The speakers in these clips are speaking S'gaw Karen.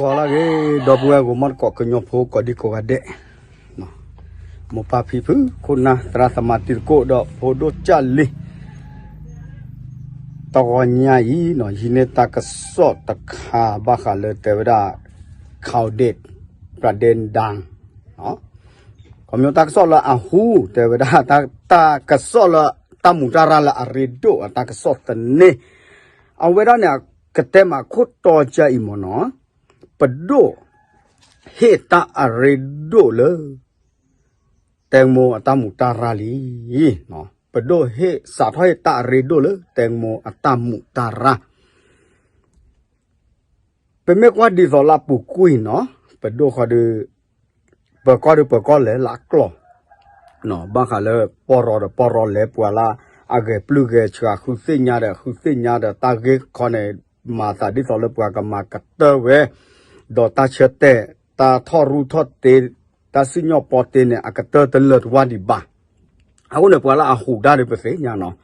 ဂီၤလၢအဂ့ၤ ဒီပုၢ်ဝဲၢ်ဂီၤမီတကိး ကညီဖိကိးဒံကိးဂၤဒဲး, မိၢ်ပၢ်ဖံဖု ခိၣ်နၢ် သရၣ်သမါတံၤသကိး ဒီးဖိဒိၣ်ကၢ်လံၤ တဂီၤညါအံၤ ယဟံးန့ၢ်တၢ်ကစီၣ်တခါ ဘၣ်ဃးလၢတဲဝဲဒၣ် ခီဒ့း ပြဒ့ဒၣ် ခီဖျိတၢ်ကစီၣ်လၢအဟူ တဲဝဲဒၣ် တၢ်ကစီၣ်လၢတၢ်မူးတၢ်ရၢ်လၢအရ့ဒိၣ်အတၢ်ကစီၣ်သန့, အဝဲဒၣ်န့ၣ် ကတဲမးခိၣ်တီကၢ်အံၤမ့ၢ်နီၤ, ပဒိၣ်ဟ့ၣ်တၢ်အရ့ဒိၣ်လၢ တဲမိအတၢ်မူးတၢ်ရၢ်လံ. ပဒိၣ်ဟ့ၣ်စးထီၣ်ဟ့ၣ်တၢ်အရ့ဒိၣ်လၢတဲမိအတၢ်မူးတၢ်ရၢ် ပမ့ၢ်ကွၢ်ဒ်သိးလၢအပူၤကွံာ်နီၤ, ပဒိၣ်ဃီဒီး ပၢၤကီၢ်ဒီးပၢၤကီၢ်လဲၤလၢအကျိာ်, ဘၣ်ဃးလၢပီၢ်ရီဒီးပီၢ်ရီလဲၤပှၤလၢအဂဲၤပျုၢ်ဂဲၤဆှး ဃုသ့ၣ်ညါဒီးဃုသ့ၣ်ညါဒီးတၢ်ဂ့ၢ်ခီန့ၣ် မၤသးဒ်သိးလၢပှၤကမၤကတၢၢ်ဝဲ, ဒီးတၢ်ဆၢတဲာ် တၢ်ထီၣ်ရူၢ်ထီၣ်တ့ တၢ်စံၣ်ညီၣ်ပီတ့န့ၣ် အကတၢၢ်တလၢာ်တဝၢ်ဒံးဘၣ်. အဃိန့ၣ် ပှၤလၢအဟူးဒၣ်ဒီးပသ့ၣ်ညါနီၤ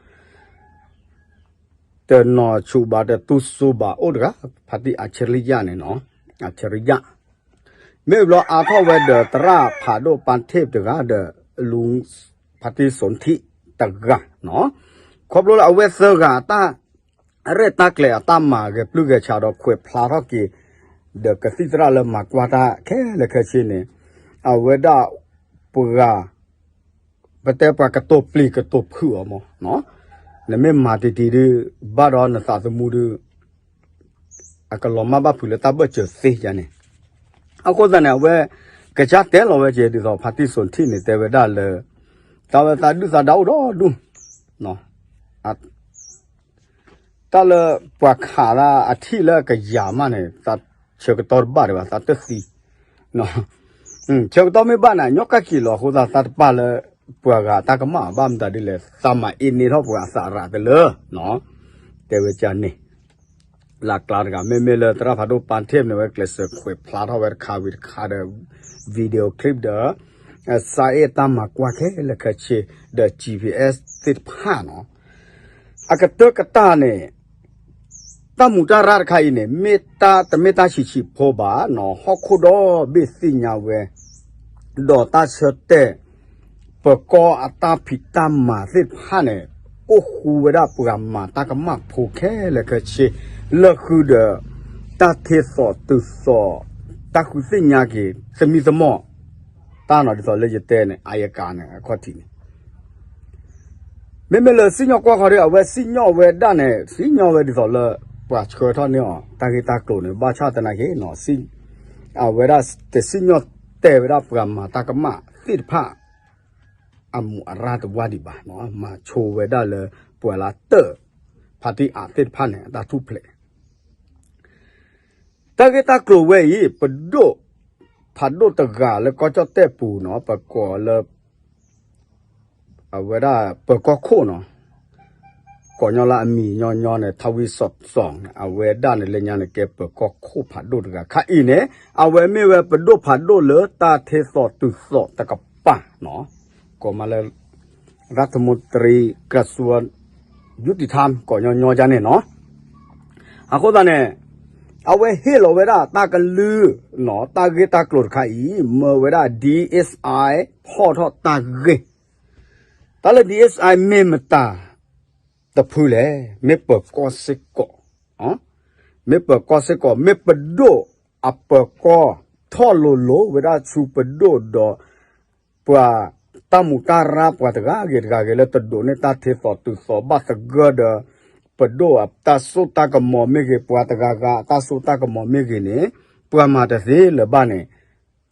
တနီၤဆူၣ်ဘၣ်တတူၢ်စိဘၣ်အိၣ်တဂၤ ဖါတံၢ်အၣ်ဆရံယၣ်န့ၣ်နီၤ, အၣ်ဆရံယၣ် မ့ၢ်ဘျီအါထီၣ်ဝဲဒီးသရၣ်ဖးဒိၣ်ပၢ်ထ့ၣ်တဂၤဒီး လူ ဖါတံၢ်စိၣ်ထံၣ်တဂၤနီၤ, ခီဖျိလၢအဝဲသၢဂၤအတၢ် ရဲၣ်တၢ်ကျဲၤအတၢ်မၤဂဲၤပျုၢ်ဂဲၤဆှးဒီးခွဲးဖျါထီၣ်က့ၤ ဒီးကသံၣ်သရၣ်လၢမၤကွၢ်တၢ်ခဲလၢာ်ခဲဆ့န့ၣ် အဝဲဒၣ်ပှၤ ပတဲပှၤကတိၤပျံၤကတိၤဖုးအီၤမး, နမ့ၢ်မၤတံၢ်တံၢ်ဒီး ဘၣ်ဒီးနသးသမူဒီး အကလီၤမၢ်ဘၣ်ဖုးလၢတၢ်ဘၢၣ်စၢၤသ့ယါန့ၣ်, အဃိသတးန့ၣ် အဝဲကစၢ်တဲလီၤဝဲက့ၤဒ်သိး ဖါတံၢ်စိၣ်ထံၣ်န့ၣ် တဲဝဲဒၣ်လၢ တၢ်ဝဲသးဒုၣ်သးဒါအိၣ်ဒီဒူၣ် တၢ်လၢပှၤခးလၢအထံၣ်လၢကယၤမးန့ၣ် သးဆၢကတီၢ်တဘၣ်ဒံးဘၣ် သးတသံ, ဆၢကတီၢ်မ့ၢ်ဘၣ်န့ၣ် ညီကၣ်က့ၤလီၤအဃိသတး သးတပာ်လၢပှၤဂၤတၢ်ကမၣ်ဘၣ်မတၤဒ်လဲၣ် သးမၤအ့န့ထီၣ်ပှၤအသးရးတလၢ တဲဝဲကန့ၣ် လၢအကျါတဂၤ မ့မ့ၢ်လၢသရၣ်ဖးဒိၣ်ပၢ်ထ့ၣ်န့ၣ် ဝဲကျဲးစၢးခွဲးဖျါထီၣ်ဝဲတခါဝံၤတခါဒီး video clip ဒီး စးအဲၣ်တၢ်မၤကွၢ်ခဲလၢာ်ခဲဆ့ ဒီး GPS သ့ၣ်တဖၣ်နီၤ, အကတၢၢ်ကတၢၢ်န့ၣ် တၢ်မူးတၢ်ရၢ်တခါအံၤန့ၣ် မ့ၢ်တၢ်တမ့ၢ်တၢ်ဆံးဆံးဖိဘၣ်နီၤ, ဟီၣ်ခိၣ်ဒီဘ့ၣ်သ့ၣ်ညါဝဲ ဒီးတၢ်ဆၢတဲာ် ပၢၤကီၢ်အတၢ်ဖံးတၢ်မၤသ့ၣ်တဖၣ်န့ၣ် အိၣ်ဃူဝဲဒၣ်ပှၤမၤတၢ်ကမၣ်ဖိခဲလၢာ်ခဲဆ့ လၢဃုာ်ဒီး တၢ်ထဲသိးတုၤသိး တၢ်ဃုသ့ၣ်ညါက့ၤ သမံသမိး တၢ်နီၤဒ်သိးလၢယတဲန့ၣ် အါယကၤန့ၣ် အခီၣ်ထံးန့ၣ် မ့မ့ၢ်လၢစံၣ်ညီၣ်ကွီၢ်ခီဒီး အဝဲစံၣ်ညီၣ်ဝဲဒၣ်န့ၣ် စံၣ်ညီၣ်ဝဲဒ်သိးလၢ ပှၤဆှၢထီၣ်န့ၢ်အီၤ တၢ်ဂ့ၢ်တၢ်ကျိၤန့ၣ် ဘၣ်ဆၣ်သနာ်က့နီၤ အဝဲဒၣ်တစံၣ်ညီၣ်တဲာ်ဝဲဒၣ်ပှၤမၤတၢ်ကမၣ်သ့ၣ်တဖၣ် အမူးအရၢ်တဝၢ်ဒံးဘၣ်, မၤဆိဝဲဒၣ်လၢပှၤလၢတၢၢ် ဖါတံၢ်အၣ်သ့ၣ်တဖၣ်န့ၣ် အတၢ်ထူၣ်ဖျဲး တၢ်ဂ့ၢ်တၢ်ကျိၤဝဲအံၤ ပဒိၣ်ဖးဒိၣ်တဂၤလၢကီၢ်ကၠီၣ်တဲၣ်ပူၤနီၤ ပကိးလၢ အဝဲဒၣ်ပၢၤကီၢ်ခိၣ်နီၤ, ကိးညီလၢအမံၤညီညီန့ၣ် ထါဝံစီၣ်စီၣ်န့ၣ် အဝဲဒၣ်န့ၣ်လၢညါန့ၣ် ကဲပၢၤကီၢ်ခိၣ်ဖးဒိၣ်တဂၤခါအံၤန့ၣ် အဝဲမ့ၢ်ဝဲပဒိၣ်ဖးဒိၣ်လၢတၢ်ထဲသိးတုၤသိးတကပၤနီၤ, ကိးမးလၢ ရၢၣ်သမူတရံး ကရၢၢ်စူဝါ ယူတံထါ ကိးညီညီယါန့ၣ်နီၤ, အဃိသတးန့ၣ် အဝဲဟ့ၣ်လီၤဝဲဒၣ်တၢ်ကလုၢ်နီၤ တၢ်ဂ့ၢ်တၢ်ကျိၤတခါအံၤ မၢဝဲဒၣ် DSI ဖီၣ်ထီၣ်တၢ်ဂ့ၢ်, တၢ်လၢ DSI မ့ၢ်မတၤတဖုလဲၣ်, မ့ၢ်ပၢၤကီၢ်စ့ၢ်ကီး, မ့ၢ်ပၢၤကီၢ်စ့ၢ်ကီး မ့ၢ်ပဒိၣ်အပၢၤကီၢ်ထီၣ်လိၤလိၤဝဲဒၣ်ဆူပဒိၣ်ဒီး ပှၤတၢ်မူးတၢ်ရၢ်ပှၤတဂၤဂ့ၤတဂၤဂ့ၤလၢတဒိးန့ၢ်တၢ်ထဲသိးတုၤသိးဘၣ်သဂၢၢ်ဒီး ပဒိၣ်အတၢ်စိတၢ်ကမီၤမ့ၢ်ဂ့ၤ ပှၤတဂၤဂၤအတၢ်စိတၢ်ကမီၤမ့ၢ်ဂ့ၤန့ၣ် ပှၤမၤတသ့လၢၤဘၣ်န့ၣ်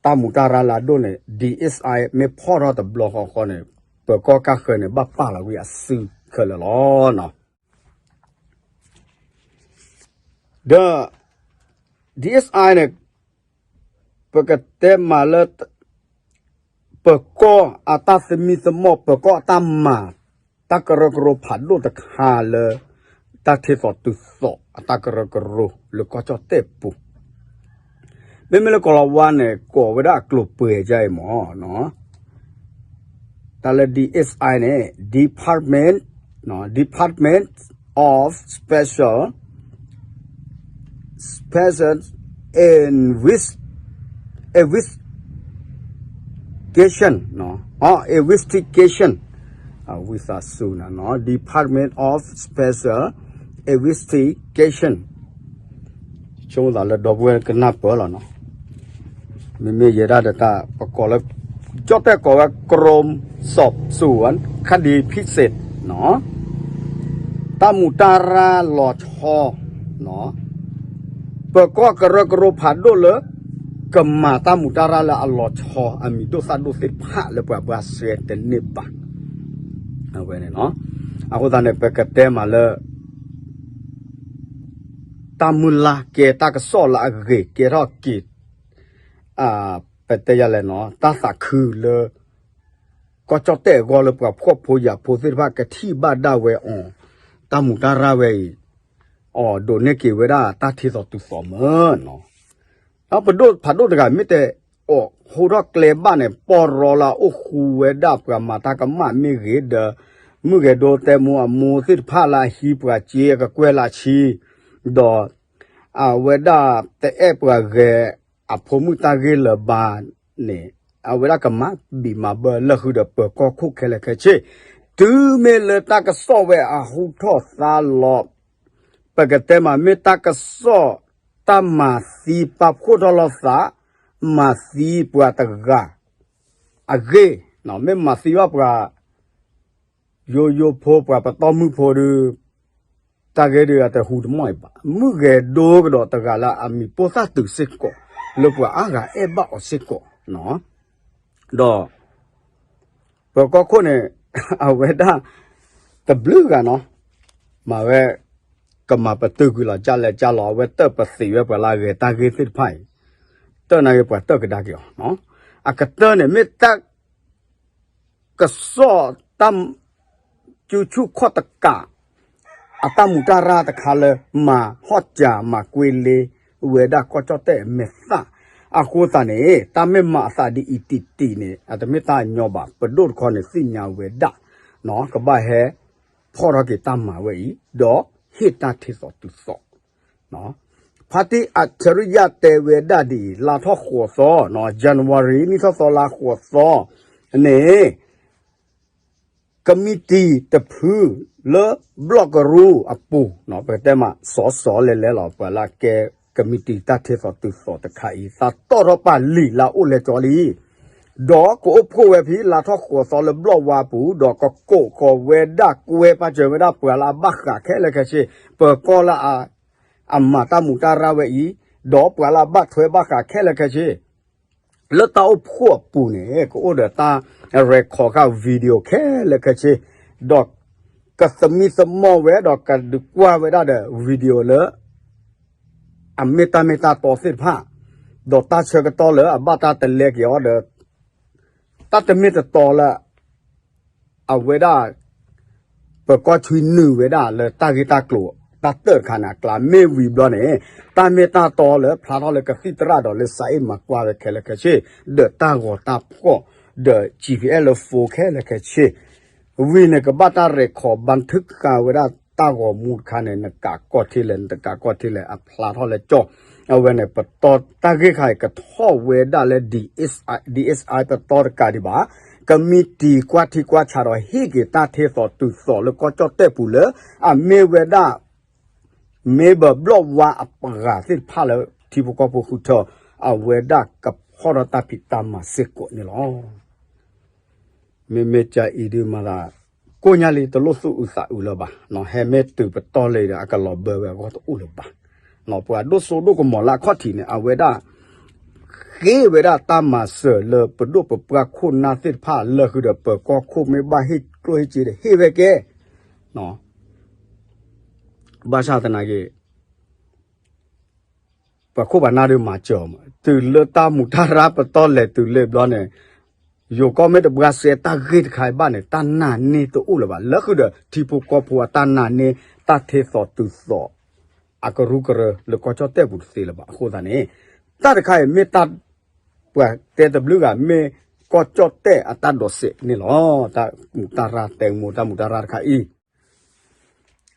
တၢ်မူးတၢ်ရၢ်လၢအဒိၣ်န့ၣ် DSI မ့ၢ်ဖီၣ်ထီၣ်တဘျီဃီဃီန့ၣ် ပၢၤကီၢ်ကၢ်ဃၢၤန့ၣ် ဘၣ်ပာ်လီၤဝံၤအစုခဲလၢာ်လီၤ. ဒီး DSI န့ၣ် ပကတဲမးလၢ ပၢၤကီၢ်အတၢ်သမံသမိး ပၢၤကီၢ်အတၢ်မၤ တၢ်ကရၢကရိဖးဒိၣ်တခါလၢ တၢ်ထဲသိးတုၤသိးအတၢ်ကရၢကရိလၢကီၢ်ကၠီၣ်တဲၣ်ပူၤ မ့မ့ၢ်လၢကိၤလၤဝါန့ၣ် ကိးဝဲဒၣ်အကျိၤပှဲၤဒ်အံၤမး, တၢ်လၢ DSI န့ၣ် Department, Department of Special, Special investigation နီၤ investigation ဝံသးစူၤနီၤ Department of Special Investigation ဆိသးလၢဒီပုၢ်ဝဲၢ်ကနၢ်ပၢၢ်လီၤနီၤ မ့မ့ၢ်ယဲဒၣ်ဒီးတၢ်ပကိးလၢ ကၠီၣ်တဲၣ်ကိးဝဲ กรมสอบสวนคดีพิเศษ နီၤ တၢ်မူးတၢ်ရၢ်လီၤဆီ ပၢၤကီၢ်ကရၢကရိဖးဒိၣ်လၢ ကမၤတၢ်မူးတၢ်ရၢ်လၢအလီၤဆီ အမံၤဒိၣ်သၣ်ဒိၣ်သ့ၣ်တဖၣ်လၢပှၤဘှါစဲတန့ၢ်ဘၣ် အဝဲန့ၣ်နီၤ အဃိသတးန့ၣ် ပကတဲမးလၢ တၢ်မုၢ်လၢ်ကဲတၢ်ကစီၣ်လၢအဂ့ၤကဲထီၣ်က့ၤ ပတဲယၤလဲၣ်နီၤ တၢ်သးခုလၢ ကီၢ်ကၠီၣ်တဲၣ်အဂီၢ်လၢပှၤဖှီၣ်ဖိယာ်ဖိသ့ၣ်တဖၣ်ကထံၣ်ဘၣ်ဒၣ်ဝဲအီၤ တၢ်မူးတၢ်ရၢ်ဝဲအံၤ အီၤဒိးန့ၢ်က့ၤဝဲဒၣ်တၢ်ထံသီတုၤသီမၢ်နီၤ ဒီးပဒိၣ်ဖးဒိၣ်တဂၤမ့ၢ်တဲအီၤဟူထီၣ်ကျဲဘၣ်န့ၣ် ပီၢ်ရီလၢအအိၣ်ဃူဝဲဒၣ်ပှၤမၤတၢ်ကမၣ်မ့ၢ်ဂ့ၤဒီး မုၢ်ဂဲၤဒိတဲမူအမိၢ်သ့ၣ်တဖၣ်လၢအဟံးပှၤစ့အကကွဲၢ်လၢအဆံ ဒီး အဝဲဒၣ်တအဲၣ်ပှၤဂဲၤအဖိမုၣ်တၢ်ဂ့ၢ်လၢၤဘၣ်န့ၣ် အဝဲဒၣ်ကမၤဘံးမၤဘၢလၢဃုာ်ဒီးပၢၤကီၢ်ခိၣ်ခဲလၢာ်ခဲဆ့ တုၤမ့ၢ်လၢတၢ်ကစီၣ်ဝဲအဟူထီၣ်သါလီၤ ပကတဲမးမ့ၢ်တၢ်ကစီၣ် တၢ်မၤသံပာ်ဖှိၣ်ထီၣ်လိာ်သး မၤသံပှၤတဂၤ အဂ့ၢ် မ့ၢ်မၤသံဘၣ်ပှၤ ယိယိဖိပှၤပတီၢ်မုၢ်ဖိဒီး တၢ်ဂ့ၢ်ဒီးအတဟူတမီၢ်အံၤဘၣ် မုၢ်ဂဲၤဒိကဒီးတဂၤလၢအမံၤပိၢ်သၣ်တုၤစ့ၢ်ကီး လၢပှၤအါဂၤအဲၣ်ဘၣ်အီၤစ့ၢ်ကီး ဒီး ပၢၤကီၢ်ခိၣ်န့ၣ် အဝဲဒၣ် တဘျုးဂၤနီၤ မၤဝဲ ကမၤပတုာ်ကွံာ်လီၤ ကလဲၤကလီၤ အဝဲတၢၣ်ပသံးဝဲပှၤလၢအဂဲၤတၢ်ဂ့ၢ်သ့ၣ်တဖၣ်အံၤ တၢၣ်နာ်က့ပှၤတၢၣ်ကဒါက့ၤအီၤ အကတၢၢ်န့ၣ် မ့ၢ်တၢ် ကစီၣ်တၢ် ကၠူဆူၣ်ခီၣ်တကး အတၢ်မူးတၢ်ရၢ်တခါလၢ မၤဟီၣ်စၢၤမၤကွ့လ့ဝဲဒၣ်ကီၢ်ကၠီၣ်တဲၣ်အမဲာ်သၣ် အဃိသတးန့ၣ် တၢ်မ့ၢ်မၤအသးဒ်အံၤတံၢ်တံၢ်န့ၣ် အတမ့ၢ်တၢ်ညီဘၣ် ပဒိၣ်တခီန့ၣ်သ့ၣ်ညါဝဲဒၣ် ကဘၣ်ဟဲ ဖီၣ်ထီၣ်က့ၤတၢ်မၤဝဲအံၤ ဒီးဟ့ၣ်တၢ်ထံသီတုၤသီ ဖါတံၣ်အၣ်ခၠရံယၤတဲဝဲဒၣ်ဒ်အံၤ လါထီၣ်ဃိးသီ January နံၣ်ထီၣ်သီလါဃိးသီန့ၣ် ကမံးတံာ်တဖု လၢဘျီၣ်ကရူၢ်အပူၤ ပကတဲမး စီၤစီၤလဲၤလဲၤလီၤ ပှၤလၢအကဲကမံးတံာ်တၢ်ထံသီတုၤသီတခါအံၤ သးတီၣ်ထီၣ်ပာ်လံာ်လၢအအိၣ်လဲၤကၠီလံ ဒီးကအိၣ်ဖှိၣ်ဝဲဖဲလါထီၣ်ဃိးသီလၢဘျီၣ်ဝါပူၤ ဒီးကကိးဃီၤဝဲဒၣ်ကွဲပာ်စၢၤဝဲဒၣ်ပှၤလၢအဘၣ်ဃးခဲလၢာ်ခဲဆ့ ပၢၤကီၢ်လၢအ အမၤတၢ်မူးတၢ်ရၢ်ဝဲအံၤ ဒီးပှၤလၢအဘၣ်ထွဲဘၣ်ဃးခဲလၢာ်ခဲဆ့ လၢတၢ်အိၣ်ဖှိၣ်အပူၤန့ၣ် ကအိၣ်ဒီးတၢ် record ခါ video ခဲလၢာ်ခဲဆ့ ဒီးကသမံသမိးဝဲဒီးကဒုးကွၢ်ဝဲဒၣ်ဒီး video လၢ အမ့ၢ်တၢ်မ့ၢ်တၢ်တီသ့ၣ်တဖၣ် ဒီးတၢ်ဆၢကတီၢ်လၢအဘၣ်တၢ်တလဲက့ၤအီၤဒီး တၢ်တမ့ၢ်တတီလၢ အဝဲဒၣ် ပၢၤကီၢ်ဆံနုာ်ဝဲဒၣ်လၢတၢ်ဂ့ၢ်တၢ်ကျိၤ တၢ်တၢၣ်တခါန့ၣ် အကျါမ့ၢ်ဝံၤဘျီန့ၣ် တၢ်မ့ၢ်တၢ်တီလၢဖျါထီၣ်လၢကသံၣ်သရၣ်ဒီးလၢစးအ့ၣ်မၤကွၢ်ဝဲခဲလၢာ်ခဲဆ့ ဒီးတၢ်ဂီၤတၢ်ဖှီၣ် ဒီး G P S လၢ phone ခဲလၢာ်ခဲဆ့ ဝံၤန့ၣ် ကဘၣ်တၢ် record ဘၣ်ထုကါဝဲဒၣ်တၢ်ဂီၤမူတခါန့ၣ် နကးကီၢ်ထံလဲၣ် နတကးကီၢ်ထံလဲၣ် အဖျါထီၣ်လၢကၠီ အဝဲန့ၣ် ပတီၢ်တၢ်ဂ့ၢ်ခါအံၤ ကထီၣ်ဝဲဒၣ်လၢ D S I ပတီၢ်တကးဒံးဘၣ် ကမံးတံာ်ကွၢ်ထံကွၢ်ဆးဒီးဟ့ၣ်က့ၤတၢ်ထံသီတုၤသီလၢကီၢ်ကၠီၣ်တဲၣ်ပူၤလၢ အမ့ၢ်ဝဲဒၣ် မ့ၢ်ဘၣ်ဘျီၣ်ဝါအပှၤသ့ၣ်တဖၣ်လၢ ထံဖိကီၢ်ဖိဃုထၢ အဝဲဒၣ်ကဖီၣ်ထီၣ်တၢ်ဖံးတၢ်မၤစ့ၢ်ကီးန့ၣ်လီၤ. မ့မ့ၢ်ကအံၤဒုးမၤသး ကိၣ်ညါလံတလိၣ်သူၣ်အုးသးအုးလၢၤဘၣ်, ဟဲမ့ၢ်တုၤပတီၢ်လံဒီး အကလီၤဘၢဝဲအဂီၢ်တအိၣ်လၢၤဘၣ်. ပှၤဒိၣ်စိဒိၣ်ကမီၤလၢအခီၣ်ထံးန့ၣ် အဝဲဒၣ် ဃ့ဝဲဒၣ်တၢ်မၤစၢၤလၢပဒိၣ်ပပှၢ်ခိၣ်နၢ်သ့ၣ်တဖၣ်လၢဃုာ်ဒီးပၢၤကီၢ်ခိၣ်မ့ၢ်ဘၣ်ဟ့ၣ်ကျိၣ်ဟ့ၣ်စ့ဒီးဟ့ၣ်ဝဲကဲ ဘၣ်ဆၣ်သနာ်က့ ပှၤခိၣ်ပှၤနၢ်ဒုးမၤစၢၤမး, တုၤလၢတၢ်မူးတၢ်ရၢ်ပတီၢ်လဲၤတုၤလၢဘျီန့ၣ်, ယိၤကီၢ်မ့ၢ်တဘှါစဲတၢ်ဂ့ၢ်တခါအံၤဘၣ်န့ၣ် တၢ်နာ်န့ၢ်တအိၣ်လၢၤဘၣ်. လၢဃုာ်ဒီးထံဖိကီၢ်ဖိအတၢ်နာ်န့ၢ် တၢ်ထ့သိးတုၤသိး အကရူၢ်ကရၢလၢကီၢ်ကၠီၣ်တဲၣ်ပူၤတသ့လၢၤဘၣ်. အဃိသတးန့ၣ် တၢ်တခါအံၤမ့ၢ်တၢ် ပှၤတဲတဘျုးဂၤ မ့ၢ်ကီၢ်ကၠီၣ်တဲၣ်အတၢ်ဒိးစဲးန့ၣ်လီၤ. တၢ်မူးတၢ်ရၢ် တဲမိၢ် တၢ်မူးတၢ်ရၢ်တခါအံၤ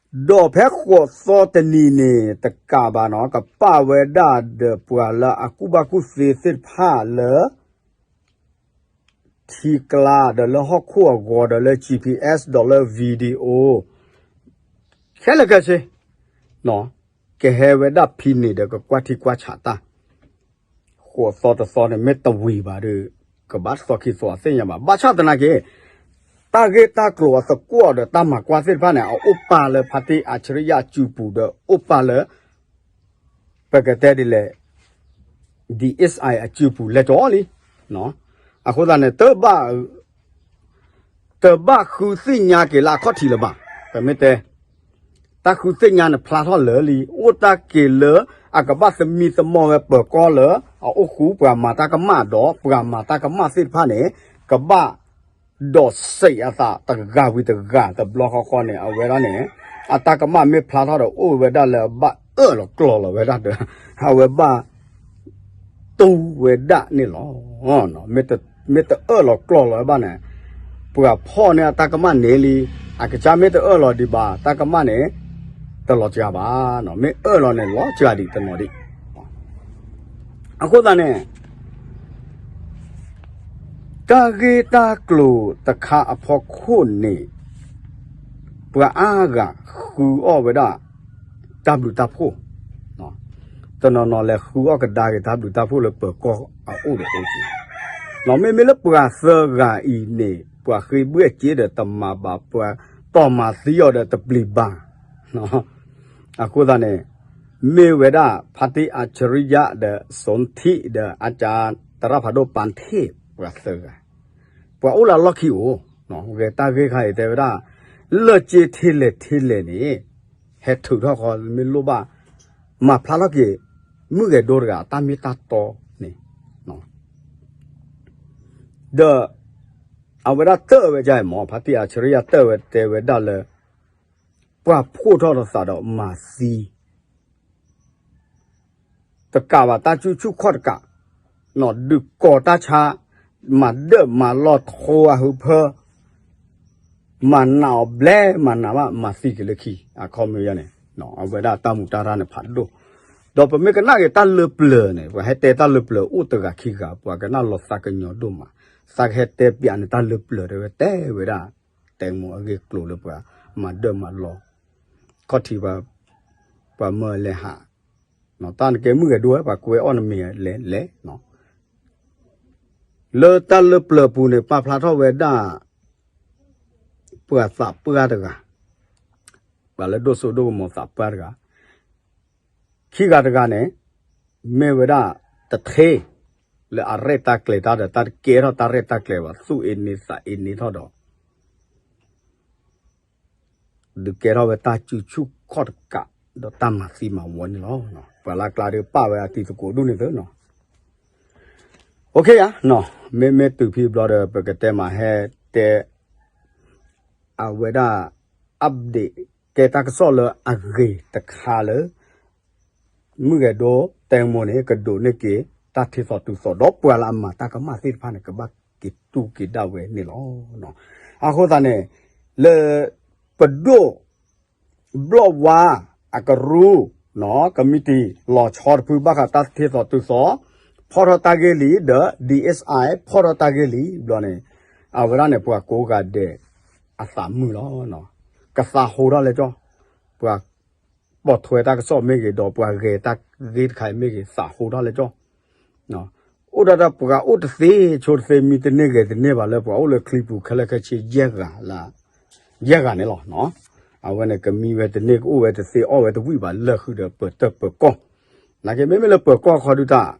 ဒီးဖဲဃိးသီတနံၤန့ၣ် တကးဘၣ်နီၤ ကပာ်ဝဲဒၣ်ဒီးပှၤလၢအကူၣ်ဘၣ်ကူၣ်သ့သ့ၣ်တဖၣ်လၢ ထံကျါဒီးလၢဟီၣ်ခိၣ်အဂီၤဒီးလၢ G P S ဒီးလၢ video ခဲလၢာ်ခဲဆ့ ကဟဲဝဲဒၣ်ဖဲန့ၣ်ဒီးကကွၢ်ထံကွၢ်ဆးတၢ် ဃိးသီတသီန့ၣ် မ့ၢ်တဝံၤဘၣ်ဒီး ကဘၣ်သီခံသီအသ့ၣ်ညါဘၣ်. ဘၣ်ဆၣ်သနာ်က့ တၢ်ဂ့ၢ်တၢ်ကျိၤအသကိးဒီးတၢ်မၤကွၢ်သ့ၣ်တဖၣ်န့ၣ် အအိၣ်ပာ်လၢဖါတံၢ်အၡရံယၤအစုပူၤဒီး အိၣ်ပာ်လၢ ပကတဲဒ်လဲၣ် DSI အစုပူၤလဲၤကီးလံ. အဃိသတးန့ၣ် တဘၣ်ဃုသ့ၣ်ညါက့ၤလၢအခီၣ်ထံးလၢၤဘၣ်. ပမ့ၢ်တဲ တၢ်ဃုသ့ၣ်ညါန့ၣ်ဖျါထီၣ်လၢာ်လံ, အိၣ်တၢ်က့ၤလၢအကဘၣ်သမံသမိးဝဲပၢၤကီၢ်လၢ အအိၣ်ဃုပှၤမၤတၢ်ကမၣ်ဒီး ပှၤမၤတၢ်ကမၣ်သ့ၣ်တဖၣ်န့ၣ် ကဘၣ်ဒီးစံးအသးတဂၤဝံၤတဂၤတဘျီဃီဃီန့ၣ် အဝဲဒၣ်န့ၣ် အတၢ်ကမၣ်မ့ၢ်ဖျါထီၣ်ဒီး အိၣ်ဝဲဒၣ်လၢအဘၣ်အၢၣ်လီၤကျီၢ်လီၤဝဲဒၣ်ဒီး အဝဲဘၣ် တူၢ်ဝဲဒၣ်န့ၣ်လီၤ. မ့ၢ်တအၢၣ်လီၤကျီၢ်လီၤဝဲဘၣ်န့ၣ် ပှၤဖီၣ်န့ၢ်အတၢ်ကမၣ်န့ၣ်လံ, အကစၢ်မ့ၢ်တအၢၣ်လီၤဒံးဘၣ် တၢ်ကမၣ်န့ၣ် တလီၤစှၤဘၣ်, မ့ၢ်အၢၣ်လီၤန့ၣ် လီၤစှၤဒံးတနီၤဒံး. အဃိသတးန့ၣ် တၢ်ဂ့ၢ်တၢ်ကျိၤတခါအဖီခိၣ်န့ၣ် ပှၤအါဂၤဃုအီၣ်ဝဲဒၣ် တၢ်ဘျုးတၢ်ဖှိၣ်, တနီၤနီၤလဲၤဃုအီၣ်ကဒါက့ၤတၢ်ဘျုးတၢ်ဖှိၣ်လၢပၢၤကီၢ်အအိၣ်ဒီးအိၣ်က့ၤ, မ့မ့ၢ်လၢပှၤသၢဂၤအံၤန့ၣ် ပှၤဃ့ဘုၣ်အစ့ဒီးတမၤဘၣ်, ပှၤတီၢ်မၤသံအီၤဒီးတပျံၤဘၣ်. အဃိသတးန့ၣ် မ့ၢ်ဝဲဒၣ်ဖါတံၢ်အၡရံယၤဒီး စိန်ထံဒီး အကၢ်တရၣ်ဖးဒိၣ်ပၣ်ထ့ၣ် ပှၤသၢဂၤ, ပှၤအိၣ်လၢအလီၢ်ခံအိၣ်, ဂဲၤတၢ်ဂ့ၢ်ခါအံၤတဲဝဲဒၣ် လၢၢ်စ့ထ့လဲၣ်ထ့လဲၣ်န့ၣ် ဟဲထုးထီၣ်ဃီမ့ၢ်လိၣ်ဘၣ် မၤဖျါထီၣ်က့ၤ မုၢ်ဂဲၤဒိတဂၤအတၢ်မ့ၢ်တၢ်တီန့ၣ်, ဒီး အဝဲဒၣ်တၢၣ်ဝဲဒ်အံၤမ့ၢ် ဖါတံၢ်အၡရံယၤတၢၣ်ဝဲတဲဝဲဒၣ်လၢ ပှၤဖှိၣ်ထီၣ်လိာ်သးဒီးမၤသံ တကးဘၣ်တၢ်စုဆူၣ်ခီၣ်တကး, ဒုးကိးတၢ်ဆါ, မၤဒၢၣ်မၤလီၢ်ထိအဟၢဖၢ, မၤနးအီၤဘျဲ မၤနးဘၣ် မၤသံက့ၤလၢခံ, အခီပညီန့ၣ် အဝဲဒၣ်တၢ်မူးတၢ်ရၢ်န့ၣ်ဖးဒိၣ်, ဒီးပမ့ၢ်ကနၣ်က့ၤတၢ်လၢပျၢၤန့ၣ် ပှၤဟဲတဲတၢ်လၢပျၢၤအိၣ်တဂၤခံဂၤ ပှၤကနၣ်လီၤသးကညီၤဒိၣ်မး, သးကဟဲတဲပၠးန့ၣ် တၢ်လၢပျၢၤတဲဝဲတဲဝဲဒၣ် တဲမိၢ်အဂ့ၢ်ကျိၤလၢပှၤမၤဒၢၣ်မၤလီၢ် ခီၣ်ထံး ပှၤမၢလဲၤဟး, တၢ်နကဲမုၢ်ဂဲၤဒိဝဲ ပှၤကွဲအီၣ်နမံၤလဲၤလဲၤ, လၢတၢ်လၢပျၢၤပူၤန့ၣ် ပာ်ဖျါထီၣ်ဝဲဒၣ် ပှၤသးပှၢ်တဂၤ, ပှၤလၢဒိၣ်စိဒိၣ်ကမီၤသးပှၢ်တဂၤ, ခံဂၤတဂၤန့ၣ် မ့ၢ်ဝဲဒၣ်တထ့ လၢအရဲၣ်တၢ်ကျဲၤတၢ်ဒီး တၢ်တကဲထီၣ်တၢ်ရဲၣ်တၢ်ကျဲၤဘၣ် သူၣ်အ့န့သးအ့န့ထီၣ်ဒီး ဒုးကဲထီၣ်ဝဲတၢ်စုဆူၣ်ခီၣ်တကး ဒီးတၢ်မၤသံမၤဝီန့ၣ်လီၤ. ပှၤလၢအကျါဒုးပာ်ဝဲအတံၤသကိးဒူၣ်န့ၣ်သ့နီၤ, အိၣ်ခ့ယါ, မ့မ့ၢ်တုၤဖဲဘျီဒီး ပကတဲမးဟဲတဲ အဝဲဒၣ် update ကဲတၢ်ကစီၣ်လၢအဂ့ၤတခါလၢ မုၢ်ဂဲၤဒိတဲမိၢ်န့ၣ် ကဒိးန့ၢ်က့ၤ တၢ်ထ့သိးတုၤသိးဒီးပှၤလၢအမၤတၢ်ကမၣ်သ့ၣ်တဖၣ်န့ၣ် ကဘၣ်က့ၤတူၢ်က့ၤဒၣ်ဝဲန့ၣ်လီၤ. အဃိသတးန့ၣ် လၢ ပဒိၣ် ဘျီၣ်ဝါ အကရူၢ် ကမံးတံာ် လီၤဆီတဖုဘၣ်ဃးတၢ်ထ့သိးတုၤသိး ဖီၣ်ထီၣ်တၢ်ဂ့ၢ်လံ ဒီး DSI ဖီၣ်ထီၣ်တၢ်ဂ့ၢ်လံ ဘျီန့ၣ် အဝဲဒၣ်န့ၣ် ပှၤကိးဂၤဒဲး အသးမုာ်လီၤ. ကသးဟိထီၣ်လဲၣ်ကၠီ, ပှၤပိာ်ထွဲတၢ်ကစီၣ်မ့ၢ်ဂ့ၤ ဒီးပှၤဂဲၤတၢ်ဂ့ၢ်တခါအံၤမ့ၢ်ဂ့ၤ သးဟိထီၣ်လဲၣ်ကၠီ. အိၣ်ဒၣ်တၢ်ပှၤအိၣ်တသ့ဆိတသ့ မံတန့ၢ်ဂဲၤတန့ၢ်ဘၣ်လၢပှၤအိၣ်လၢချံပူၤခဲလၢာ်ခဲဆ့ ယဲၢ်ဂၤလၢ ယဲၢ်ဂၤန့ၣ်လီၤ. အဝဲန့ၣ်ကမံဝဲတန့ၢ် ကအိၣ်ဝဲတသ့ အီၣ်ဝဲတဝံၣ်ဘၣ်လၢဃုာ်ဒီးပၢၤတၢၢ်ပၢၤကီၢ်, နာ်က့မ့မ့ၢ်လၢပၢၤကီၢ်ခီဒုတၢ်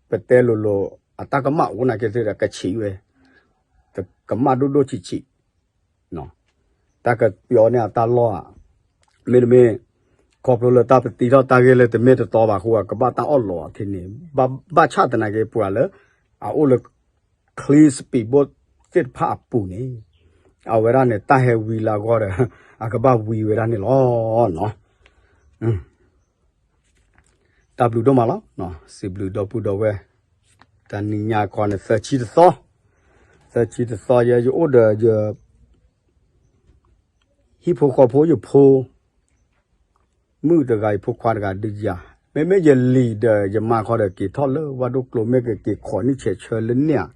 ပတဲလိၤလိၤ အတၢ်ကမၣ်အိၣ်နာ်က့သ့ဒီး ကဆံးဝဲ ကမၣ်ဒိၣ်ဒိၣ်ဆံးဆံး တၢ်ကပျီန့ၢ်အတၢ်လီၢ်ဧါ, မ့တမ့ၢ် ခီဖျိလၢတၢ်ပတံထီၣ်တၢ်ဂ့ၢ်လၢတမ့ၢ်တတီဘၣ်အဃိ ကဘၣ်တၢ်အီၣ်လီၤအထံန့ၣ် ဘၣ်ဆၣ်သနာ်က့ ပှၤလၢ အအိၣ်လၢ clean speedboat သ့ၣ်တဖၣ်အပူၤန့ၣ် အဝဲဒၣ်န့ၣ် တၢ်ဟဲဝံလၢအဂီၢ်ဒီး အကဘၣ်ဝံဝဲဒၣ်န့ၣ်လီၤ. တၢ်ဘျုးဒိၣ်မးလီၤ. စံးဘျုးဒီပုၢ်ဒီဝဲၢ်, တနံၤညါခီန့ၣ် သၢဆံတသီ, သၢဆံတသီ ယဲယအိၣ်ဒီးယ ဟံၣ်ဖိဃီဖိယဖိ မုၣ်တဂၤအံၤဖိခွါတဂၤဒုးယၤ, မ့မ့ၢ်ယလံၤဒီးယမါခီဒီးက့ၤထီၣ်လၢဝၣ်ဒိၣ်ကျိၤ မ့ၢ်ကက့ၤခိးနံၣ်ဆဲးဆၢလၢန့ၣ်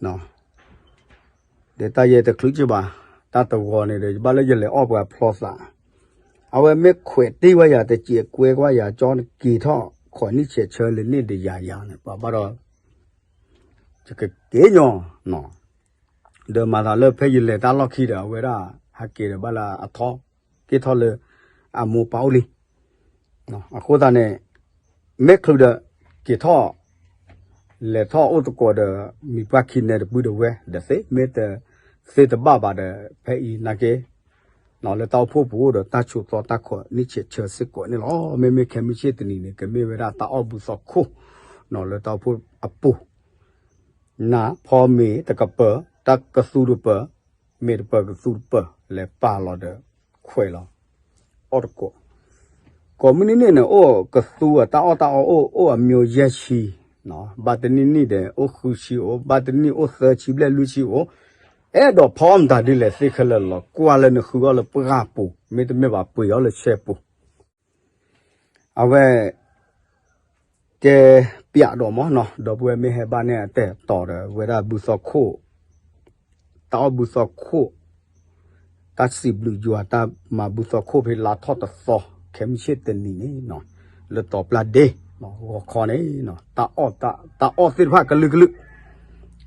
ဧါ, ဒီးတၢ်ယဲတချုးက့ဘၣ်, တၢ်တဂီၤန့ၣ်ဒီး ယဘၣ်လၢယလဲၤအီၣ်ပှၤဖျီသး, အဝဲမ့ၢ်ခွဲးတ့ၢ်ဝဲယၤ တစဲးကွဲကွၢ်ယၤ ကၠီနက့ၤထီၣ်ခိးနံၣ်ဆဲးဆၢလၢန့ၣ်ဒီး ယၤယၤန့ၣ် ပှၤဘၣ်ဒီး ယကက့ၤညီ, ဒီးမၤသးလၢဖဲယလဲၤတၢ်လီၢ်ခံဒီး အဝဲဒၣ်ဟးက့ၤဒီးဘၣ်လၢအထီ က့ၤထီၣ်လၢ အမိၢ်ပၢ်အိၣ်လံ, အဃိသတးန့ၣ် မ့ၢ်ချုးဒီး က့ၤထီၣ် လဲၤထီၣ်အိၣ်သကိးဒီး မံၤပှၢ်ခံနဲတပုၢ်ဒီးဝဲဒီးသ့, မ့ၢ်တသ့တဘၣ်ဘၣ်ဒီး ဖဲအံၤနာ်က့ လၢတၢ်အိၣ်ဖှိၣ်ပူၤအိၣ်ဒီးတၢ်ဆိးသီတၢ်ခိးနံၣ်ဆဲးဆၢစ့ၢ်ကီးန့ၣ်လီၤ. မ့မ့ၢ်ခဲမုၢ်ဆ့ၣ်တနံၤန့ၣ် ကမ့ၢ်ဝဲဒၣ်တၢ်အီၣ်ဘုသီခိၣ် လၢတၢ်အိၣ်ဖှိၣ်အပူၤ နဖီမ့ၤတကပၤ တၢ်ကသူတပၤ, မ့ၤတပၤကသူတပၤ လဲၤပာ်လီၤဒီး ခွဲးလီၤ အီၣ်တကိး, ကိးမုၢ်နံၤန့ၣ်န့ၣ် အိၣ်ကသူအတၢ်အီၣ်တၢ်အီအိၣ် အိၣ်အမျိုးယဲၢ်ဆံ, ဘၣ်တနံၣ်နံၣ်ဒီး အိၣ်ဃုဆံအိၣ်, ဘၣ်တနံၣ်အိၣ်သၢဆံဘျဲၣ်လွံၢ်ဆံအိၣ်, အဲၣ်ဒိးဖီမတၤဒ်လဲၣ်သ့ခဲလၢာ်လီၤ. ကွၢ်လၢနဃုအီၣ်လၢပှၢ်ပူၤ မ့တမ့ၢ်ဘၣ်ပှ့ၤအီၣ်လၢဆဲပူၤ အဝဲ တဲပျးဒီးမးနီၤ, ဒီပုၢ်ဝဲၢ်မ့ၢ်ဟဲဘၣ်န့ၣ် အတဲာ်တီၤဒီးဝဲဒၣ်ဘုသီခိၣ်, တၢ်အီၣ်ဘုသီခိၣ်, တၢ်စံးဘျုးယွၤ တၢ်မၤဘုသီခိၣ်ဖဲလါထီၣ်တသီ ခဲမုၢ်ဆ့ၣ်တနံၤန့ၣ်, လၢတီၤပျၢ်ဒ့ ဂီၤခီန့ၣ်, တၢ်အီၣ်သ့ၣ်တဖၣ်ကလုာ်ကလုာ်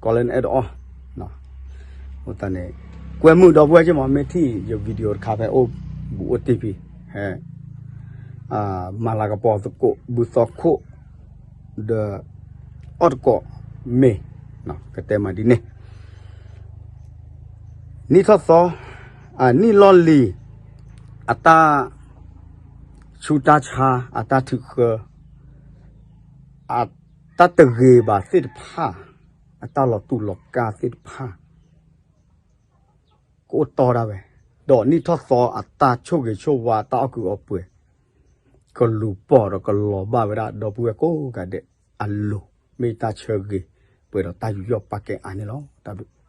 ကိးလၢနအဲၣ်ဒိးအီၣ် အဃိသတးန့ၣ် ကွဲမုာ်ဒီပုၢ်ဝဲၢ်က့မး မ့ၢ်ထံၣ်ယ video တခါဖဲအိၣ်ဘူးအိၣ်တ့ၢ်ဖံ ဟဲ မၤလၤကပီၤသကိး ဘုသီခိၣ် ဒီး အီၣ်တကိးမ့ၤ ကတဲမးဒ်န့ၣ် နံၣ်ထီၣ်သီ နံၣ်လီၢ်လံၤ အတၢ် ဆူးတၢ်ဆါ အတၢ်ထုးဃၢ အတၢ်တဂ့ၤဘၣ်သ့ၣ်တဖၣ် အတၢ်လီၤတူာ်လီၤကာ်သ့ၣ်တဖၣ် ကအိၣ်တီဒၣ်ဝဲ, ဒီးနံၣ်ထီၣ်သီအတၢ်ဆိၣ်ဂ့ၤဆိၣ်ဝါ တၢ်အီၣ်ကုးအီပှဲၤ ကလူၤပိာ်ဒီးကလီၤဘၣ်ဝဲဒၣ် ဒီပုၢ်ဝဲၢ်ကိးဂၤဒဲးအလိၤ, မ့ၢ်တၢ်ဆၢဂ့ၤပှဲၤဒီးတၢ်ယူးယီၣ်ပာ်ကဲအါန့ၣ်လီၤ. တၢ်ဘျုး